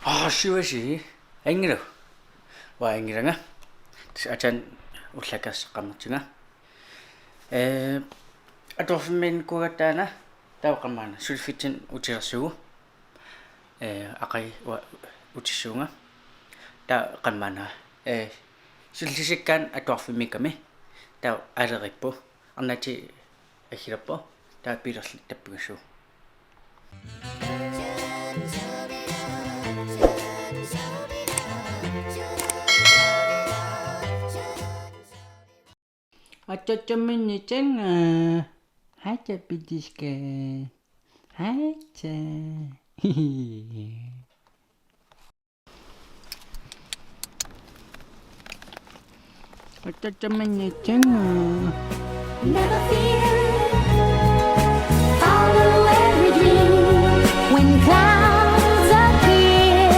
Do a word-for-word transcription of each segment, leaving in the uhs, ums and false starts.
Aa, sivasi. Angilu. Uanga angilanga. Tassa aatsaat ullaakkut saqqummerpunga. Ee, atuarfimmiinnikuugatta taanna, taava qanormaanna, suliffitsinni utilersuuvugut. Ee, aqagu uanga utissuunga. Taava qanormaanna, ee, sullisikkaanni atuarfimmiikkami. Taava aaleriippugut. Arnaatit assilerput, taava biilerlutik tappigissuugut. Atsatsaminni tanga. Hej, Pidiska. Hej. Atsatsaminni tanga. Never fear. Follow every dream when clouds appear.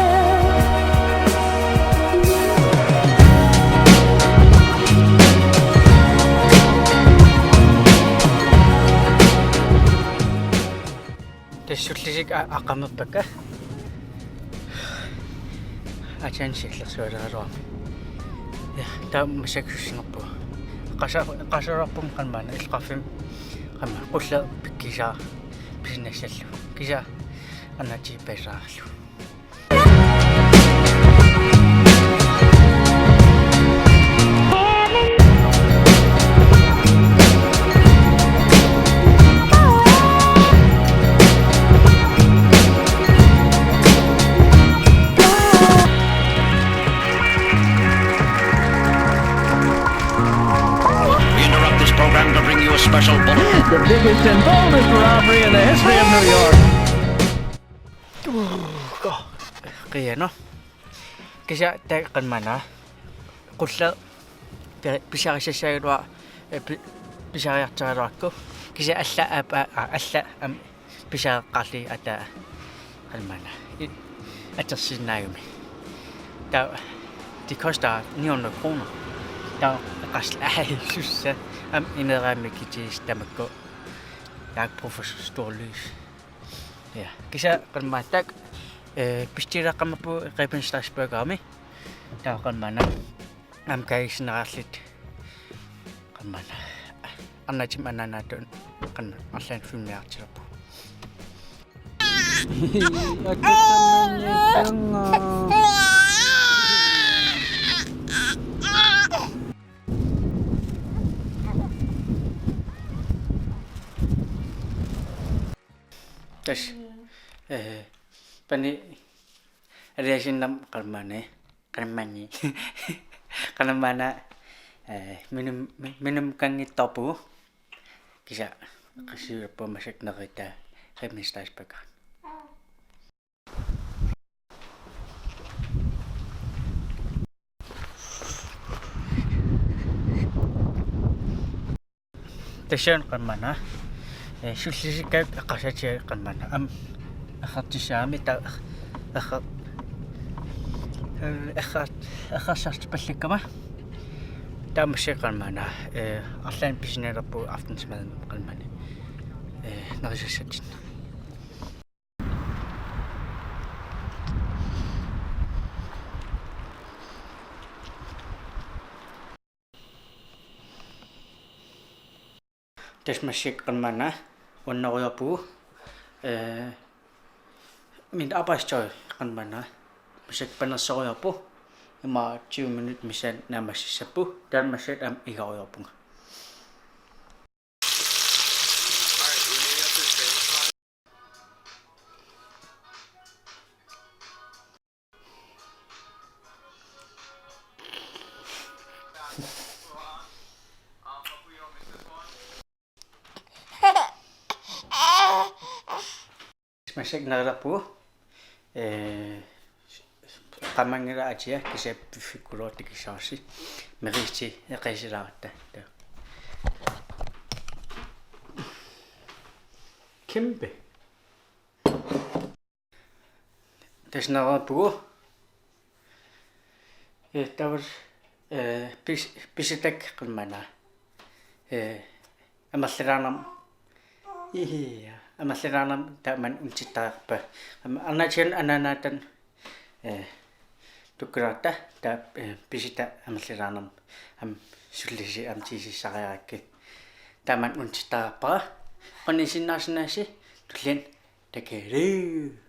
Tassa sullisikka a-, aqqaneq-marlukka. Aatsaat siullersualeraluarami. Ja, taava massakkut sussingerpugut. Qasa-, qasulerpunga qanormaanna illoqarfimmi qanormaanna qulleq pikkusaaq pisinnaassallugu. Kisianni arnaatigippallaarlugu. We interrupt this program to bring you a special bulletin. The biggest and boldest robbery in the history of New York. Qiano. Kisianni taanna qanormaanna. Qulleq pi-, pisarisassagaluaq, ee, pi-, pisariartaraluarukku. Kisianni alla aappaat, aa, alla aamma pisareqqaarlugit aatsaat qanormaanna. I-, atorsinnaagami. Taava, det koster ni hundrede kroner. Taava qas-, aa, sussa. Aamma ineeraanni kitiis tamakku. Jeg har ikke brug for så stor lys. Ja, kisianni qanormaanna taakku, ee, bestillerneqarput Rebensteins Burgerimi. Taava qanormaanna aamma kaagissinnaalerluta. Qanormaanna arnaatimmi anaanaatut qan-, arlaannik filmiliartilerpugut. Tassa, ee, pani aliasunnermi qanormaanna, qanormaanna, qanormaanna, ee, minum-, mi-, minumut kanngitsoorpugut. Kisianni qassulerpugut massakkut neritaa Rebensteins Burger. Tassani qanormaanna, ee, sullisikka eqqarsaatigalugu qanormaanna aamma errartussaagami taava erra-, ee, erra-, errarsaartippallakkama. Taava massakkut qanormaanna, ee, arlaannik pisinnaalerpugut aftensmad qanormaanna, ee, nerisassatsinnut. Tassa massakkut qanormaanna uannerujoorpugut, ee, min arbejdstøj qanormaanna massakkut panersorujoorpugut, immaqa tyve minut missaani naammassissapput, taava massakkut aamma igarujoorpunga. Massakkut nerilerpugut, ee, qamanngilaq atia kisianni piffikkulooq tikissavarsi, meriitsi eqisilaaratta. Kæmpe. Tassa nerilerpugut. Ee, taava, ee, pis-, pisutakka qanormaanna. Ee, amerlalaarnermut. Ii, amerlalaarnermut taava maanna untittareerpaa. Aamma arnaatigut anaanaatanik, Eh, tukkularta ta, eh, pisita amerlilaarnermut am sullisi am tiisissariarakkit. Taman untittariarpara. Qanisinnaarsinnaasi tulliani takuss'.